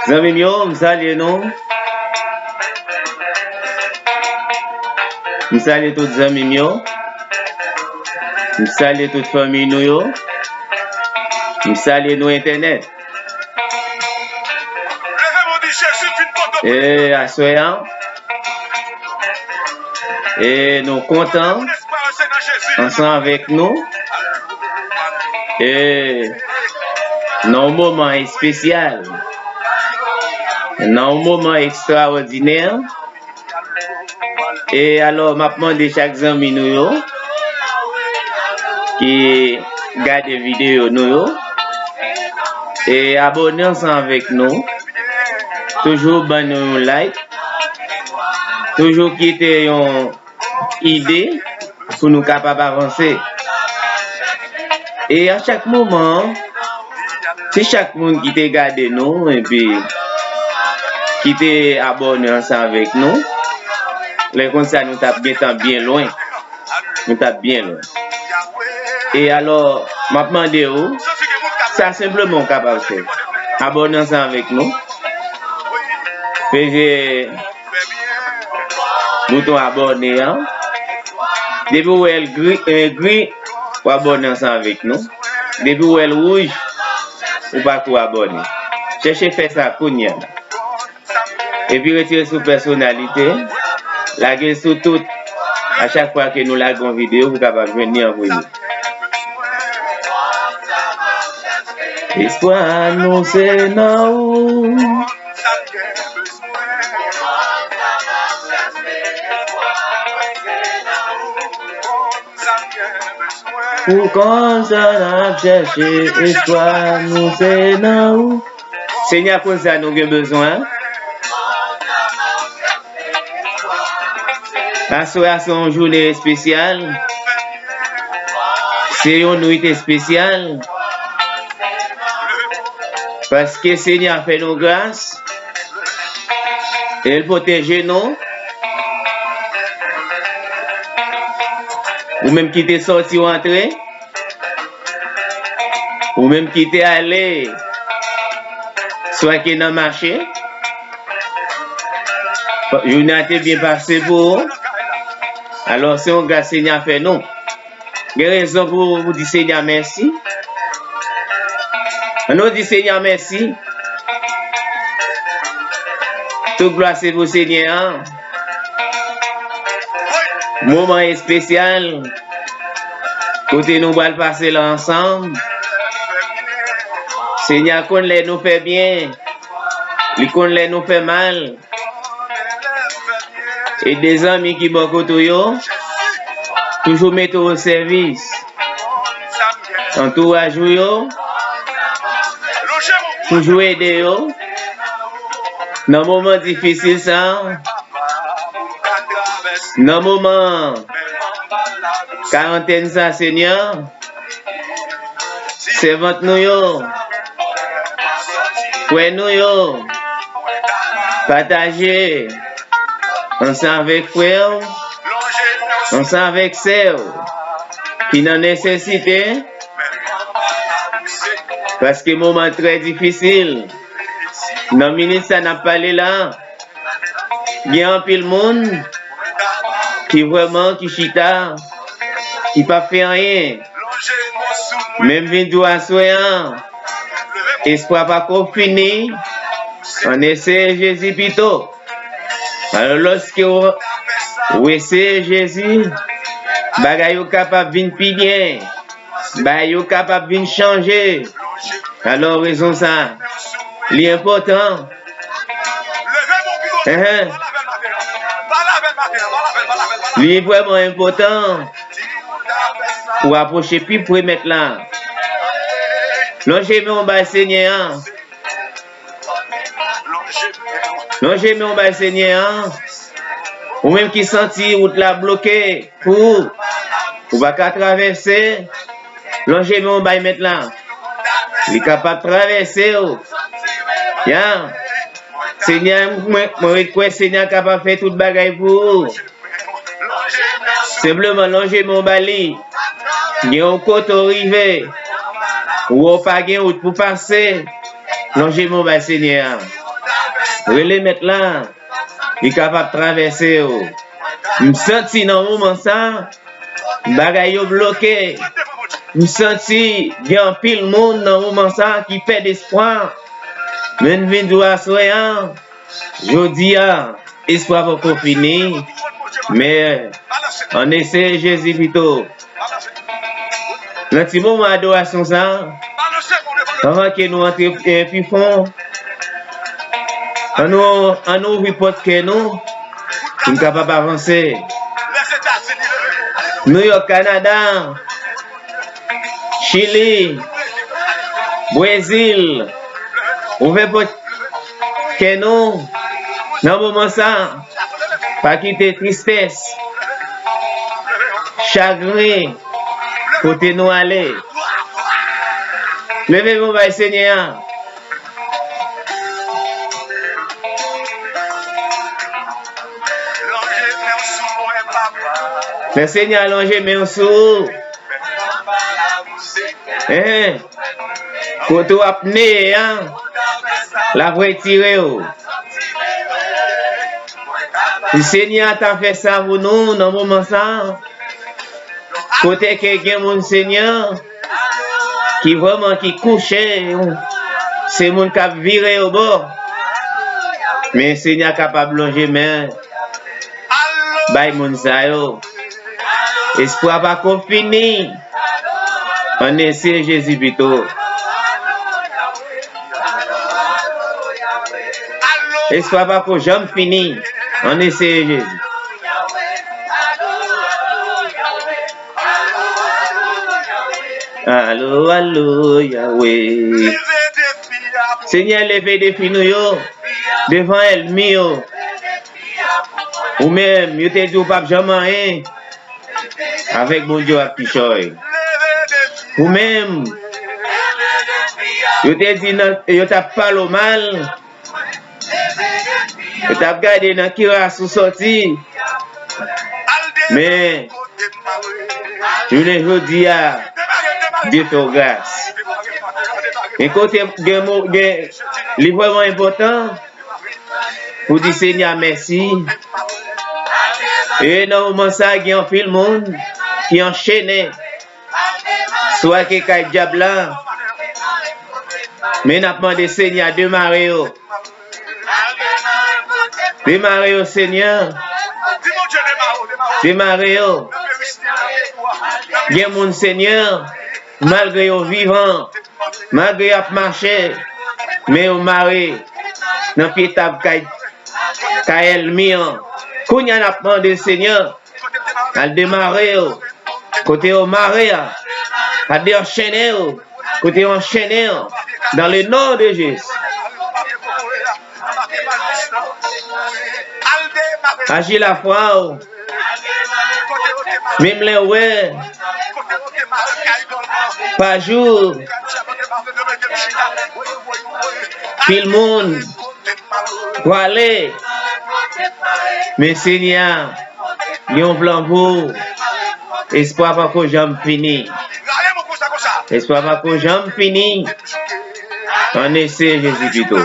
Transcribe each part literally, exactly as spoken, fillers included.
Zanmi m yo, m salye nou. M salye tout zanmi m yo. M salye tout fanmi nou yo. M salye nou entènèt. E aswè a, e nou kontan ansanm avèk nou. E nan yon moman espesyal, nan yon moman ekstraòdinè, e alò, m ap mande chak zanmi nou yo ki gade videyo nou yo, e abòne ansanm avèk nou. Toujou ban nou yon like. Toujou kite yon ide pou nou kapab avanse. E a chak moman, si chak moun ki te gade nou epi ki te abòne ansanm avèk nou, lè konsa nou t ap gentan byen lwen. Nou t ap byen lwen. E alò, m ap mande w, sa senpleman w kapab fè. Abòne ansanm avèk nou. Peze bouton abòne an. Depi w wè l gri, eh, gri, w abòne ansanm avèk nou. Depi w wè l wouj, ou pako abòne. Chèche fè sa kounye a la. Epi retire sou pèsonalite, lage l sou tout. A chak fwa ke nou lage yon videyo, ou kapab jwenn li an premye. Espwa nou se nan ou. Ou konn sa n ap chèche, espwa nou se nan ou. Senyè konn sa nou gen bezwen. Aswè a se yon jounen espesyal. Se yon nwit espesyal. Paske Senyè a fè nou gras. E l pwoteje nou. Ou menm ki te sòti w antre. Ou menm ki te ale, swa ke nan mache, jounen an te byen pase pou ou. Alò, se yon gras Senyè a fè nou. Gen rezon pou, pou di Senyè a mèsi. Ann nou di Senyè a mèsi. Tout glwa se pou Senyè a. Moman espesyal kote nou pral pase la ansanm. Senyè a konn lè nou fè byen, li konn lè nou fè mal. Ede zanmi ki bò kote w yo, toujou mete w o sèvis. Antouraj ou yo, toujou ede yo. Nan moman difisil sa, nan moman karantèn sa, Senyè, sèvant nou yo, frè nou yo, pataje ansanm avèk frè w, ansanm avèk sè w ki nan nesesite, paske moman trè difisil. Nan minit sa n ap pale la, gen anpil moun ki vrèman ki chita, ki p ap fè anyen. Men m vin di w aswè an, espwa pako fini, ann eseye Jezi pito. Alò, lòske w, w eseye Jezi, bagay yo kapab vin pi byen. Bagay yo kapab vin chanje. Alò, rezon sa, li enpòtan. Enhen. Li vrèman enpòtan pou w apwoche pi pre Mèt la. Lonje men w bay Senyè a. Lonje men w bay Senyè a. Ou menm ki santi wout la bloke pou ou, ou pa ka travèse, lonje men w bay Mèt la. Li kapab travèse w. Ya. Senyè, mwen, mwen ret kwè Senyè a kapab fè tout bagay pou ou. Senpleman lonje men w ba li. Gen yon kote w rive. Ou wè w pa gen wout pou pase. Lonje men w bay Senyè a. Rele Mèt la. Li kapab travèse w. M santi nan moman sa, bagay yo bloke. M santi gen anpil moun nan moman sa ki pèd espwa. Men m vin di w aswè a, jodi a, espwa poko fini. Men, ann eseye Jezi pito. Nan ti moman adorasyon sa, anvan ke nou antre, eh, pi fon, ann nou, ann nou ouvri pòt kè nou, pou n kapab avanse. Nouyòk, Kanada, Chili, Brezil, ouvè pòt kè nou nan moman sa. Pa kite tristès, chagren pote nou ale. Leve men w bay Senyè a. Lè Senyè a lonje men w sou ou. Hein. Kote w ap neye a, l ap retire w. Si Senyè a ta fè sa pou nou nan moman sa, kote ke gen moun, Senyè, ki vrèman ki kouche, se moun k ap vire yo bò. Men Senyè a kapab lonje men bay moun sa yo. Espwa pako fini. Ann eseye Jezi pito. Espwa pako janm fini. Ann eseye Jezi. Alo, alo, Yawe. Senyè, leve defi nou yo devan ènmi yo. Ou menm, yo te di w p ap janm anyen. Avèk Bondye w ap kichòy. Ou menm, yo te di nan, yo t ap pale w mal. Yo t ap gade nan ki ras ou sòti. Men, jounen jodi a, Dye fè w gras. Men kote gen mo, gen, li vrèman enpòtan pou di Senyè a mèsi. E nan moman sa, gen anpil moun ki anchene. Swa ke kay dyab la, men n ap mande Senyè a demare yo. Demare yo, Senyè. Demare yo. Gen moun, Senyè, malgre yo vivan, malgre y ap mache, men yo mare nan pye tab kay, kay ènmi an. Kounye a n ap mande, Senyè, al demare yo. Kote yo mare a, al desann yo. Kote yo anchene yo. Dans le nom de Jésus. Aji lafwa w. Menm lè w wè pa jou, pil moun pwale. Men Senyè a gen yon plan pou ou. Espwa pako janm fini. Espwa pako janm fini. Ann eseye Jezi pito.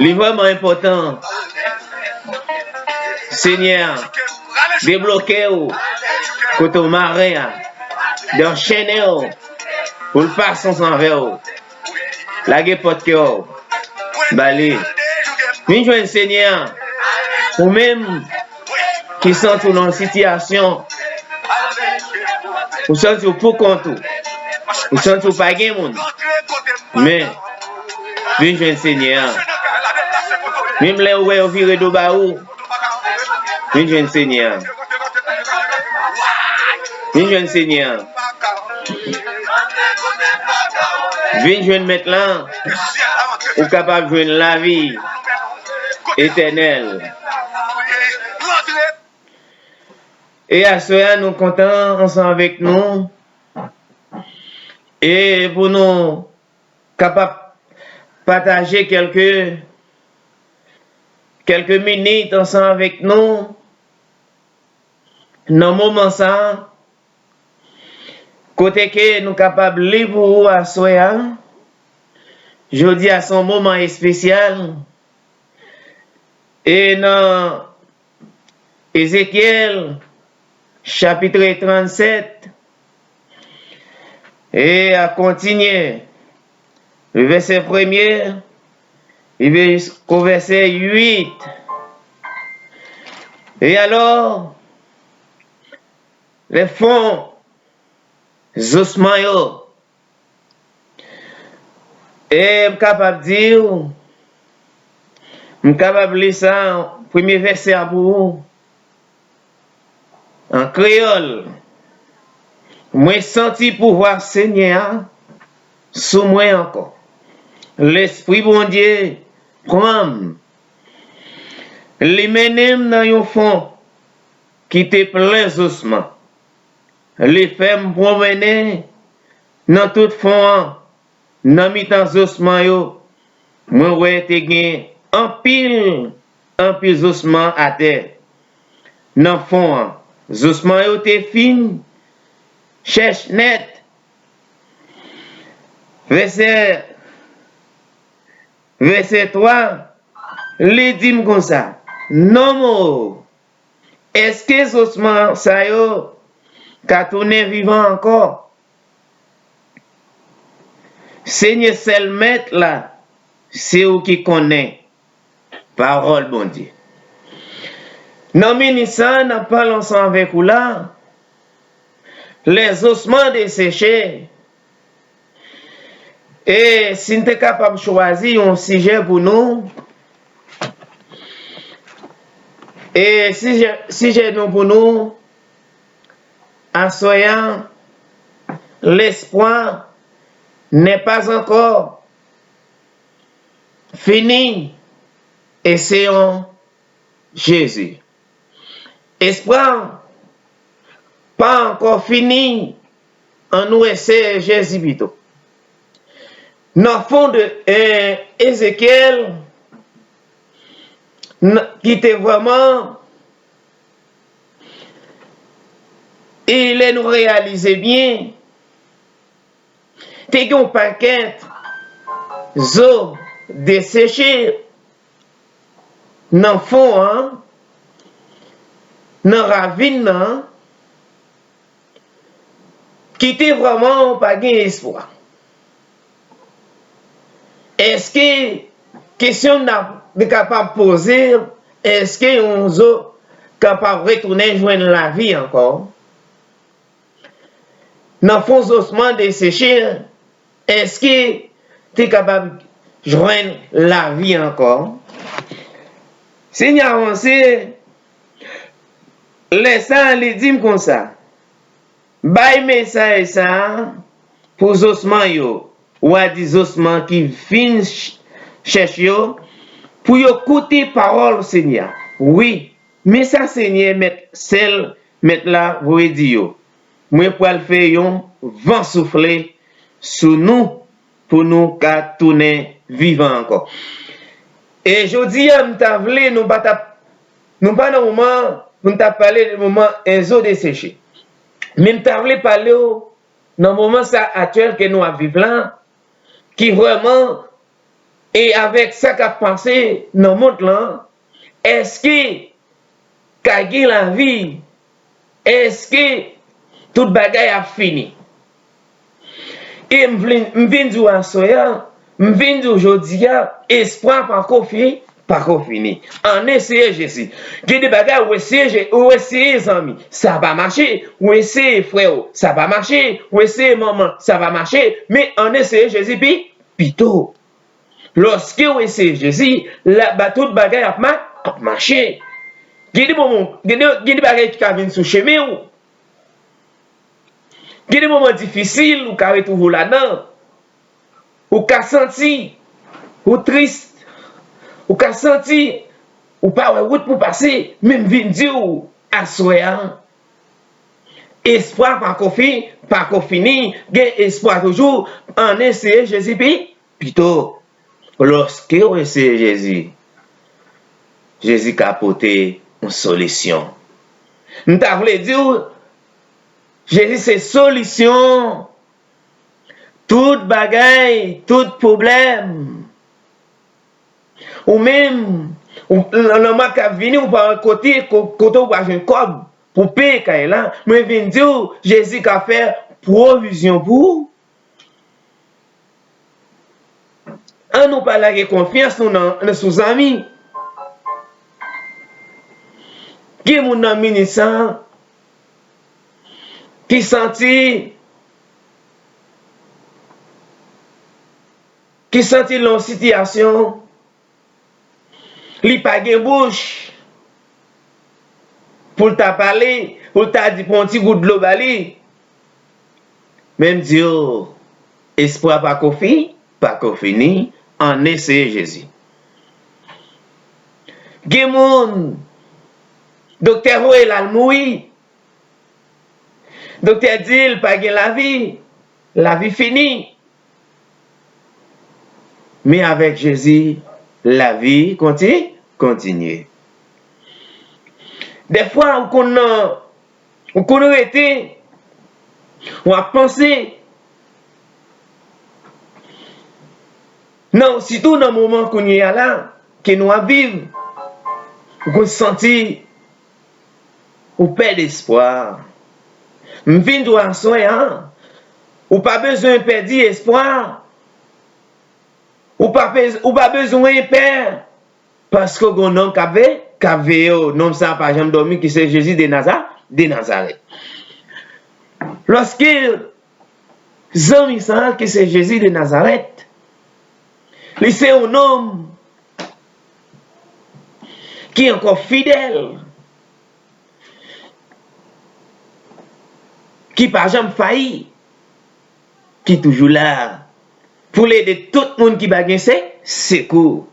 Li vrèman enpòtan. Senyè a debloke w kote w mare a, desann w pou l pase ansanm avè w. Lage pòt kè w ba li. Vin jwenn Senyè a. Ou menm ki santi w nan yon sitiyasyon, ou santi w poukont ou, ou santi w pa gen moun, men vin jwenn Senyè a. Menm lè ou wè yo vire do ba ou, vin jwenn Senyè a. Vin jwenn Senyè a. Vin jwenn Mèt la. Ou kapab jwenn lavi etènèl. E aswè a, nou kontan ansanm avèk nou. e pou nou kapab pataje kèlke, kèlke minit ansanm avèk nou nan moman sa a, kote ke nou kapab li pou ou aswè a. Jodi a se yon moman espesyal. E nan Ezekyèl, chapit trannsèt, e a kontinye, le vèsè premye, rive jisko vèsè uit. E alò, lè fon zosman yo, e m kapab di w, m kapab li sa, premye vèsè a pou ou, an kreyòl. Mwen santi pouvwa Senyè a sou mwen ankò. Lespri Bondye pran m. Li mennen m nan yon fon ki te plen zosman. Li fè m pwonmennen nan tout fon an. Nan mitan zosman yo, mwen wè te gen anpil, anpil zosman atè. Nan fon an, zosman yo te fin chèch nèt. Vèsè, vèsè twa, li di m konsa, "Nonm o, èske zosman sa yo ka tounen vivan ankò?" Senyè sèl Mèt la, se ou ki konnen pawòl Bondye. Nan minit sa a, n ap pale ansanm avèk ou la, les ossements desséchés. E si n te kapab chwazi yon sijè pou nou, e sijè, sijè nou pou nou, aswè a, l'espoir n'est pas encore fini, essayons Jésus. Espwa pa ankò fini, ann nou eseye Jezi pito. Nan fon de, eh, Ezekyèl, n-, ki te vrèman, e lè nou reyalize byen, te gen yon pakèt zo deseche nan fon an, nan ravin nan, ki te vrèman pa gen espwa. Èske, kesyon n ap, n kapab poze, èske yon zo kapab retounen jwenn lavi ankò? Nan fon zosman deseche, èske te kapab jwenn lavi ankò? Senyè a avanse, lè sa a, li di m konsa, bay mesaj sa a pou zosman yo, w a di zosman ki fin ch-, chèch yo, pou yo koute pawòl Senyè a. Wi, men sa Senyè Mèt, sèl Mèt la voye di yo, mwen pral fè yon van soufle sou nou pou nou ka tounen vivan ankò. E jodi a, m ta vle nou pa t ap, nou pa nan moman pou n ta pale de moman en zo deseche. Men m ta vle pale w nan moman sa aktyèl ke nou ap viv la, ki vrèman, e avèk sa k ap pase nan mond lan, èske ka gen lavi? Èske tout bagay ap fini? E m vle, m vin di w aswè a, m vin di w jodi a, espwa pako fi-, pako fini. Ann eseye Jezi. Gen de bagay ou eseye Je-, ou eseye zanmi, sa pa mache. Ou eseye frè w, sa pa mache. Ou eseye manman, sa pa mache. Men ann eseye Jezi pi, pito. Lòske w eseye Jezi, la, ba, tout bagay ap ma-, ap mache. Gen de moman, gen de, gen de bagay ki ka vin sou chemen w. Gen de moman difisil ou ka retwouve w ladan. Ou ka santi ou tris. Ou ka santi ou pa wè wout pou pase. Men m vin di w aswè a, espwa pako fi-, pa ko fini, gen espwa toujou, ann eseye Jezi pi, pito. Lòske w eseye Jezi, Jezi ka pote yon solisyon. M ta vle di w, Jezi se solisyon tout bagay, tout pwoblèm. Ou menm, ou, nan, nan mwa k ap vini, ou pa wè kote, ko-, kote ou pral jwenn kòb pou peye kay la. Mwen vin di w, Jezi ka fè pwovizyon pou ou. An nou pa lage konfyans nou nan, nan sou zanmi. Gen moun nan minit sa a ki santi, ki santi l nan yon sitiyasyon, li pa gen bouch pou l ta pale, pou l ta di, pran yon ti gout dlo ba li. Men m di w, espwa pa ko fi, pa ko fini, ann eseye Jezi. Gen moun, doktè voye l al mouri. Doktè di l pa gen lavi, lavi fini. Men avèk Jezi, lavi konti-, kontinye. Dèfwa, ou konn nan, ou konn rete, w ap panse, nan, sitou nan moman kounye a la, ke nou ap viv, ou konn santi ou pèdi espwa. M vin di w aswè a, ou pa bezwen pèdi espwa. Ou pa pe-, ou pa bezwen pè, paske w gen yon nonm k ap ve-, k ap veye w. Nonm sa a pa janm dòmi, ki se Jezi de Naza-, de Nazarèt. Lòske zanmi sa a, ki se Jezi de Nazarèt, li se yon nonm ki ankò fidèl, ki pa janm fayi, ki toujou la pou l ede tout moun ki pa gen se-, sekou.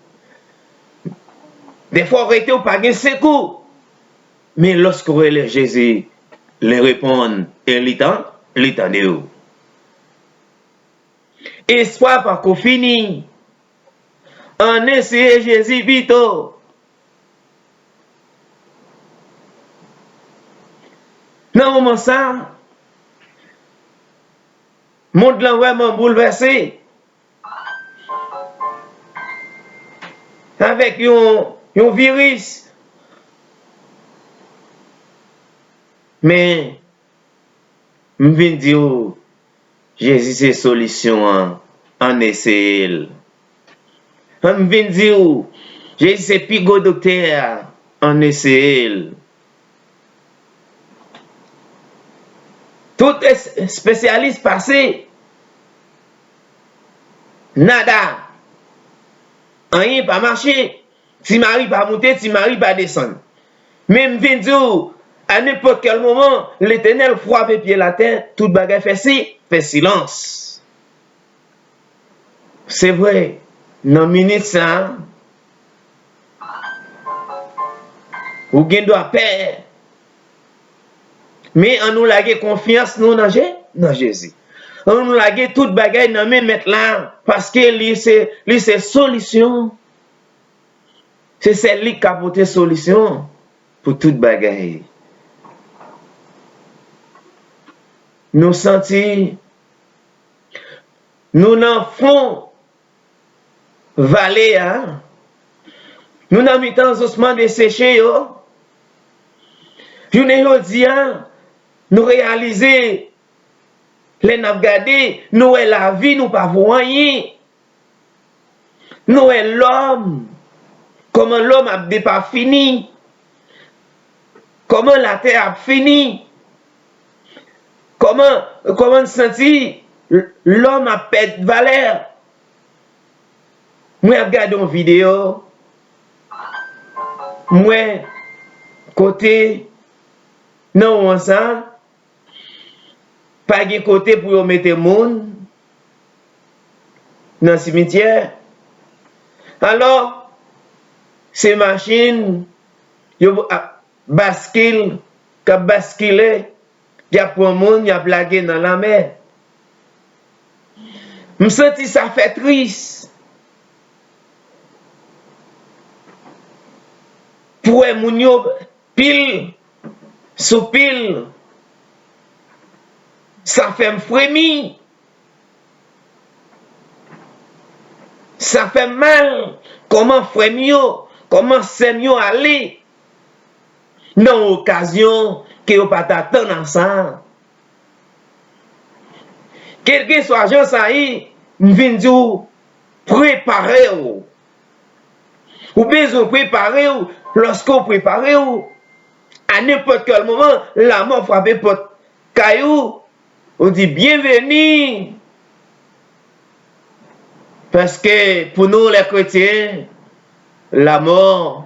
Dèfwa w rete, w pa gen sekou. Men lòske w rele Jezi, li reponn e li tan-, li tande w. Espwa pa ko fini. Ann eseye Jezi pito. Nan moman sa, mond lan vrèman boulvèse avèk yon, yon viris. Men, m vin di w, Jezi se solisyon an, ann eseye l. M vin di w, Jezi se pi gwo doktè a, ann eseye l. Tout es-, espesyalis pase, nada, anyen pa mache. Ti mari pa moute, ti mari pa desann. Men m vin di w, a nenpòt kèl moman, Letènèl frape pye l atè, tout bagay fè si-, fè silans. Se vre, nan minit sa a, ou gen dwa pè. Men ann nou lage konfyans nou nan Je-, nan Jezi. Ann nou lage tout bagay nan men Mèt la, paske li se, li se solisyon. Se sèl li k ka pote solisyon pou tout bagay. Nou santi nou nan fon vale a. Nou nan mitan zosman deseche yo. Jounen jodi a, nou reyalize, lè n ap gade, nou wè lavi nou pa vo anyen. Nou wè lòm, kòman lòm ap depafini, kòman latè ap fini, kòman, kòman n santi lòm ap pèd valè. Mwen ap gade yon videyo, m wè kote nan won sa, pa gen kote pou yo mete moun nan simityè. Alò, se machin yo ap baskil, k ap baskile, y ap pran moun, y ap lage nan lanmè. M santi sa fè tris pou wè moun yo pil sou pil. Sa fè m fremi. Sa fè m mal. Kòman frè m yo, kòman sè m yo ale nan yon okazyon ke yo pa t atann a sa? Kèlkeswa jan sa ye, m vin di w, prepare w. Ou bezwen prepare w. Lòske w prepare w, a nenpòt kèl moman, lanmò frape pòt kay ou, ou di, "Byenveni!" Paske pou nou, lè kretyen, lanmò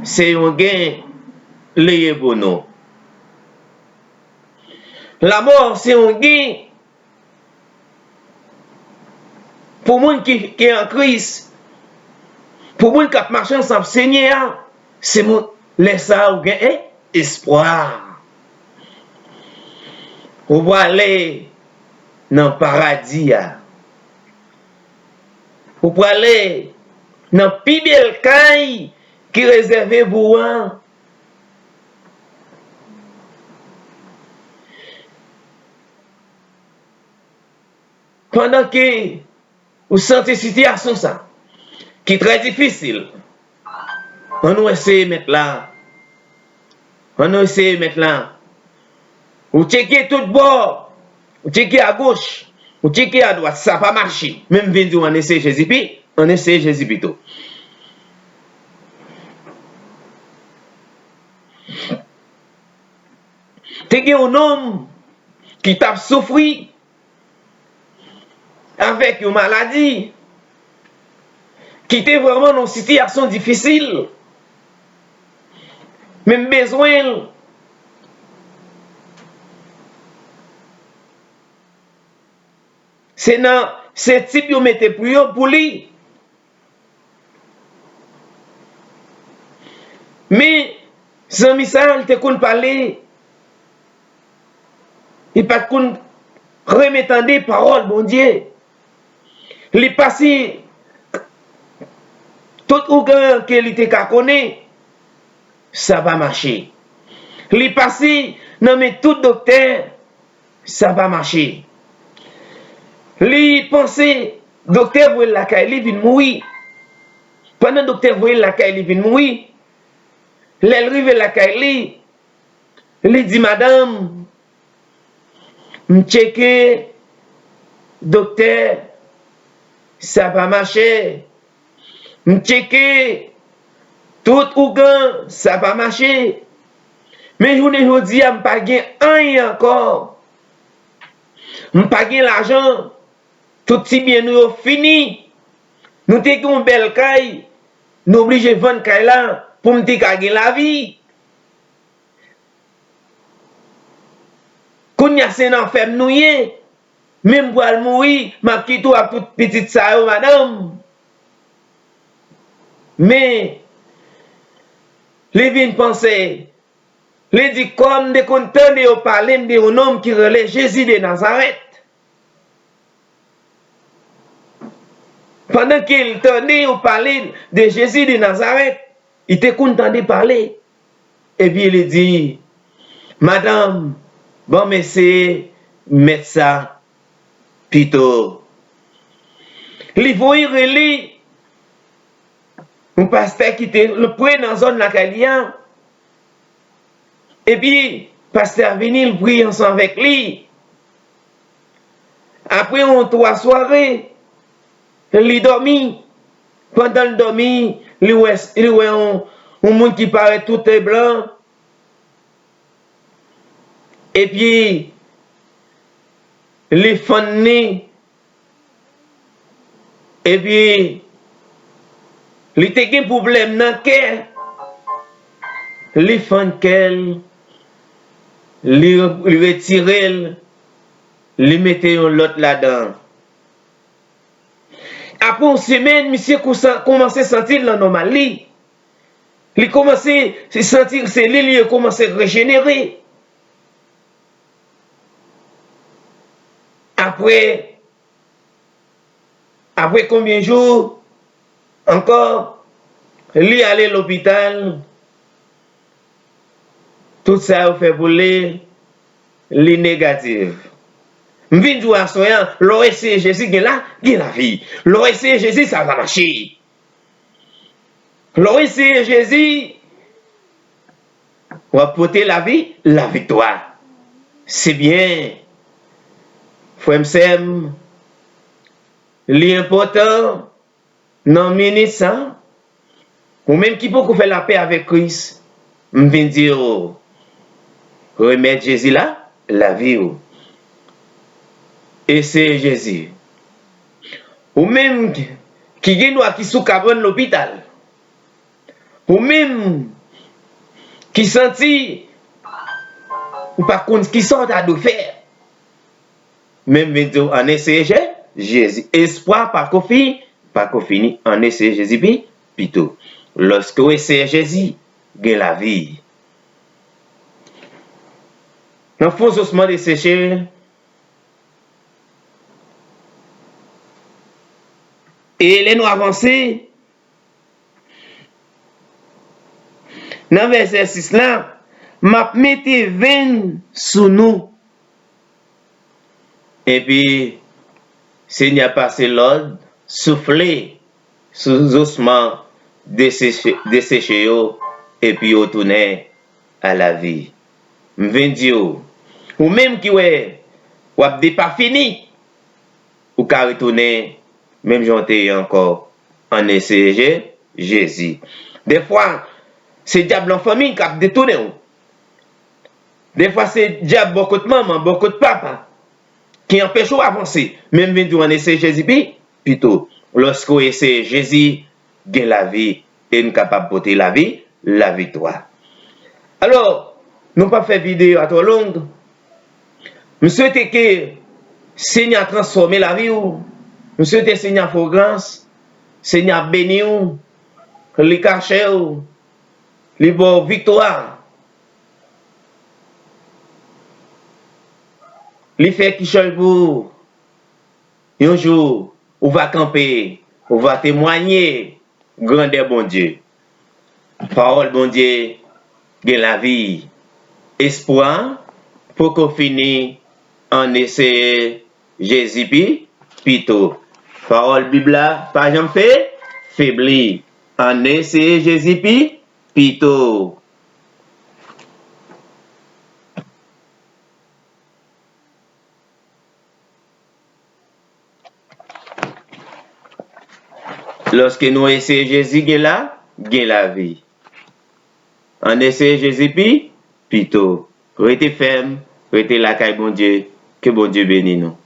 se yon gen li ye pou nou. Lanmò se yon gen pou moun ki, ki an Kris, pou moun k ap mache ansanm Senyè a, se moun, lè sa a ou gen, eh, espwa. Ou prale nan paradi a. Ou prale nan pi bèl kay ki rezève pou ou an. Pandan ke ou santi sitiyasyon sa, ki trè difisil, ann nou eseye met la. Ann nou eseye met la. Ou tcheke tout bò, ou tcheke agoch, ou tcheke adwat, sa pa mache. Men m vin di w, ann eseye Jezi pi, ann eseye Jezi pito. Te gen yon nonm ki t ap soufri avèk yon maladi ki te vrèman nan yon sitiyasyon difisil. Men m bezwen l. Se nan, se tip yo mete pou yo, pou li. Men, zanmi sa a, li te konn pale, li pa t konn renmen tande pawòl Bondye. Li pase tout ougan ke li te ka konnen, sa pa mache. Li pase nan men tout doktè, sa pa mache. Li panse doktè voye l lakay li vin mouri. Pandan doktè voye l lakay li vin mouri, lè l rive lakay li, li di, "Madanm, m tcheke doktè, sa pa mache. M tcheke tout ougan, sa pa mache. Men jounen jodi a, m pa gen anyen ankò. M pa gen lajan. Tout ti byen nou yo fini. Nou te gen yon bèl kay, nou oblije vann kay la pou m te ka gen lavi. Kounye a se nan fèm nou ye. Men m pral mouri, m ap kite w ak tout pitit sa yo, madanm." Men, li vin panse, li di, "Kòm m te konn tande yo pale m de yon nonm ki rele Jezi de Nazarèt." Pandan ke l tande yo pale de Jezi de Nazarèt, li te konn tande pale. Epi li di, "Madanm, ban m eseye met sa pito." Li voye rele yon pastè ki te pre nan zòn lakay li a. Epi, pastè a vini, l priye ansanm avèk li. Apre yon twa sware, li dòmi. Pandan l dòmi, li wè, li wè yon, yon moun ki parèt tout blan. Epi, li fann li. Epi, li te gen pwoblèm nan kè. Li fann kè l, li, li retire l, li mete yon lòt ladan. Apre yon semèn, misye kousa-, kòmanse santi l nan nòmal li. Li kòmanse santi selil li yo kòmanse rejenere. Apre, apre konbyen jou ankò, li ale lopital, tout sa yo fè pou li, li negatif. M vin di w aswè a, lè w eseye Jezi, gen la, gen lavi. Lè w eseye Jezi, sa va mache. Lè w eseye Jezi, w ap pote lavi, laviktwa. Se byen. Frè m, sè m, li enpòtan nan minit sa, ou menm ki poko fè lapè avèk Kris, m vin di w, remèt Jezi la, lavi w. Eseye Jezi. Ou menm ki gen dwa ki sou kabann lopital. Ou menm ki santi ou pa konn ki sa w ta dwe fè. Men m vin di w, ann eseye Je-, Jezi. Espwa pa ko fi-, pa ko fini. Ann eseye Jezi pi-, pito. Lòske w eseye Jezi, gen lavi. Nan fon zosman deseche, e lè nou avanse, nan vèsè sis la, m ap mete venn sou nou. Epi, Senyè a pase lòd, soufle sou zosman deseche, deseche yo, epi yo tounen a lavi. M vin di w, ou menm ki wè w ap depafini, ou ka retounen menm jan w te ye ankò. Ann eseye Je-, Jezi. Defwa, se dyab lan fanmi k ap detounen w. Defwa, se dyab bò kot manman, bò kot papa, ki anpeche w avanse. Men m vin di w, ann eseye Jezi pi-, pito. Lòske w eseye Jezi, gen lavi, e n kapab pote lavi, laviktwa. Alò, nou p ap fè videyo a twò long. M swete ke Senyè a transfòme lavi w. M swete Senyè a fè w gras. Senyè a beni w. Li kache w. Li ba w viktwa. Li fè kichòy pou ou. Yon jou, ou va kanpe, ou va temwanye grandè Bondye. Pawòl Bondye gen lavi. Espwa poko fini, ann eseye Jezi pi-, pito. Pawòl Bib la pa janm fe-, febli. Ann eseye Jezi pi-, pito. Lòske nou eseye Jezi, gen la, gen lavi. Ann eseye Jezi pi, pito. Rete fèm, rete lakay Bondye. Ke Bondye beni nou.